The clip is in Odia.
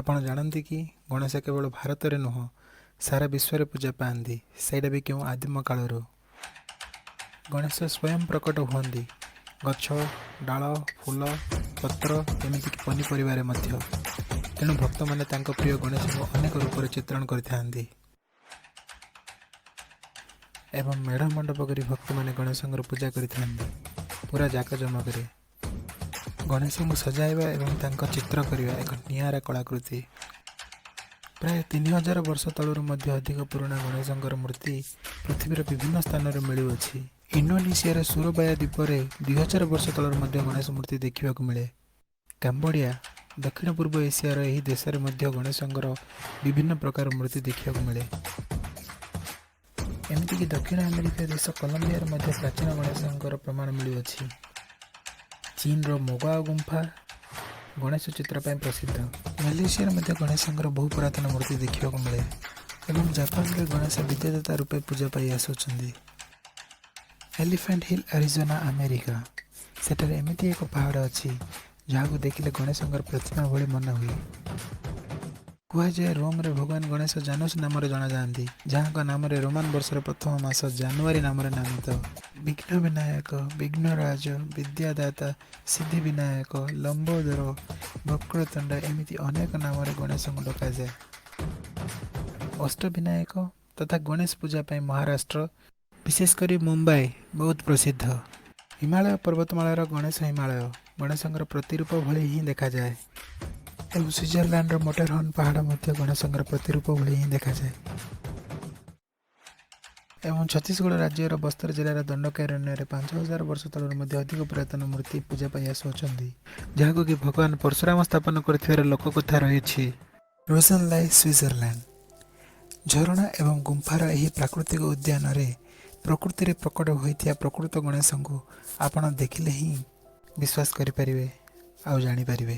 ଆପଣ ଜାଣନ୍ତି କି ଗଣେଶ କେବଳ ଭାରତରେ ନୁହଁ, ସାରା ବିଶ୍ୱରେ ପୂଜା ପାଆନ୍ତି, ସେଇଟା ବି କେଉଁ ଆଦିମ କାଳରୁ। ଗଣେଶ ସ୍ୱୟଂ ପ୍ରକଟ ହୁଅନ୍ତି ଗଛ, ଡାଳ, ଫୁଲ, ପତ୍ର, ଏମିତିକି ପନିପରିବାରେ ମଧ୍ୟ। ତେଣୁ ଭକ୍ତମାନେ ତାଙ୍କ ପ୍ରିୟ ଗଣେଶଙ୍କୁ ଅନେକ ରୂପରେ ଚିତ୍ରଣ କରିଥାନ୍ତି ଏବଂ ମେଢ଼ ମଣ୍ଡପ କରି ଭକ୍ତମାନେ ଗଣେଶଙ୍କର ପୂଜା କରିଥାନ୍ତି ପୁରା ଜାକଜମକରେ। ଗଣେଶଙ୍କୁ ସଜାଇବା ଏବଂ ତାଙ୍କ ଚିତ୍ର କରିବା ଏକ ନିଆରା କଳାକୃତି। ପ୍ରାୟ 3000 ବର୍ଷ ତଳରୁ ମଧ୍ୟ ଅଧିକ ପୁରୁଣା ଗଣେଶଙ୍କର ମୂର୍ତ୍ତି ପୃଥିବୀର ବିଭିନ୍ନ ସ୍ଥାନରେ ମିଳୁଅଛି। ଇଣ୍ଡୋନେସିଆର ସୁରବାୟା ଦ୍ୱୀପରେ 2000 ବର୍ଷ ତଳର ମଧ୍ୟ ଗଣେଶ ମୂର୍ତ୍ତି ଦେଖିବାକୁ ମିଳେ। କାମ୍ବୋଡ଼ିଆ, ଦକ୍ଷିଣ ପୂର୍ବ ଏସିଆର ଏହି ଦେଶରେ ମଧ୍ୟ ଗଣେଶଙ୍କର ବିଭିନ୍ନ ପ୍ରକାର ମୂର୍ତ୍ତି ଦେଖିବାକୁ ମିଳେ। ଏମିତିକି ଦକ୍ଷିଣ ଆମେରିକା ଦେଶ କଲମ୍ବିଆରେ ମଧ୍ୟ ପ୍ରାଚୀନ ଗଣେଶଙ୍କର ପ୍ରମାଣ ମିଳୁଅଛି। ଚୀନର ମୋଗାଓ ଗୁମ୍ଫା ଗଣେଶ ଚିତ୍ର ପାଇଁ ପ୍ରସିଦ୍ଧ। ମାଲେସିଆରେ ମଧ୍ୟ ଗଣେଶଙ୍କର ବହୁ ପୁରାତନ ମୂର୍ତ୍ତି ଦେଖିବାକୁ ମିଳେ ଏବଂ ଜାପାନରେ ଗଣେଶ ବିଦ୍ୟାଦାତା ରୂପେ ପୂଜା ପାଇ ଆସୁଛନ୍ତି। Elephant hill, Arizona, America. ସେଠାରେ ଏମିତି ଏକ ପାହାଡ଼ ଅଛି, ଯାହାକୁ ଦେଖିଲେ ଗଣେଶଙ୍କର ପ୍ରତିମା ଭଳି ମନେ ହୁଏ। କୁହାଯାଏ, ରୋମରେ ଭଗବାନ ଗଣେଶ ଜାନୁସ୍ ନାମରେ ଜଣାଯାଆନ୍ତି, ଯାହାଙ୍କ ନାମରେ ରୋମାନ ବର୍ଷର ପ୍ରଥମ ମାସ ଜାନୁଆରୀ ନାମରେ ନାମିତ। ବିଘ୍ନ ବିନାୟକ, ବିଘ୍ନରାଜ, ବିଦ୍ୟାଦାତା, ସିଦ୍ଧି ବିନାୟକ, ଲମ୍ବୋଦର, ବକ୍ରତୁଣ୍ଡ, ଏମିତି ଅନେକ ନାମରେ ଗଣେଶଙ୍କୁ ଡକାଯାଏ। ଅଷ୍ଟବିନାୟକ ତଥା ଗଣେଶ ପୂଜା ପାଇଁ ମହାରାଷ୍ଟ୍ର, ବିଶେଷ କରି ମୁମ୍ବାଇ ବହୁତ ପ୍ରସିଦ୍ଧ। ହିମାଳୟ ପର୍ବତମାଳାର ଗଣେଶ ହିମାଳୟ ଗଣେଶଙ୍କର ପ୍ରତିରୂପ ଭଳି ହିଁ ଦେଖାଯାଏ ଏବଂ ସୁଇଜରଲ୍ୟାଣ୍ଡର ମଟରହର୍ନ ପାହାଡ଼ ମଧ୍ୟ ଗଣେଶଙ୍କର ପ୍ରତିରୂପ ଭଳି ହିଁ ଦେଖାଯାଏ ଏବଂ ଛତିଶଗଡ଼ ରାଜ୍ୟର ବସ୍ତର ଜିଲ୍ଲାର ଦଣ୍ଡକାରଣ୍ୟରେ 5000 ବର୍ଷ ତଳରୁ ମଧ୍ୟ ଅଧିକ ପୁରାତନ ମୂର୍ତ୍ତି ପୂଜା ପାଇ ଆସୁଅଛନ୍ତି, ଯାହାକୁ କି ଭଗବାନ ପରଶୁରାମ ସ୍ଥାପନ କରିଥିବାର ଲୋକକଥା ରହିଛି। ରୋଜନଲାଇ, ସୁଇଜରଲ୍ୟାଣ୍ଡ। ଝରଣା ଏବଂ ଗୁମ୍ଫାର ଏହି ପ୍ରାକୃତିକ ଉଦ୍ୟାନରେ ପ୍ରକୃତିରେ ପ୍ରକଟ ହୋଇଥିବା ପ୍ରକୃତ ଗଣେଶଙ୍କୁ ଆପଣ ଦେଖିଲେ ହିଁ ବିଶ୍ୱାସ କରିପାରିବେ ଆଉ ଜାଣିପାରିବେ।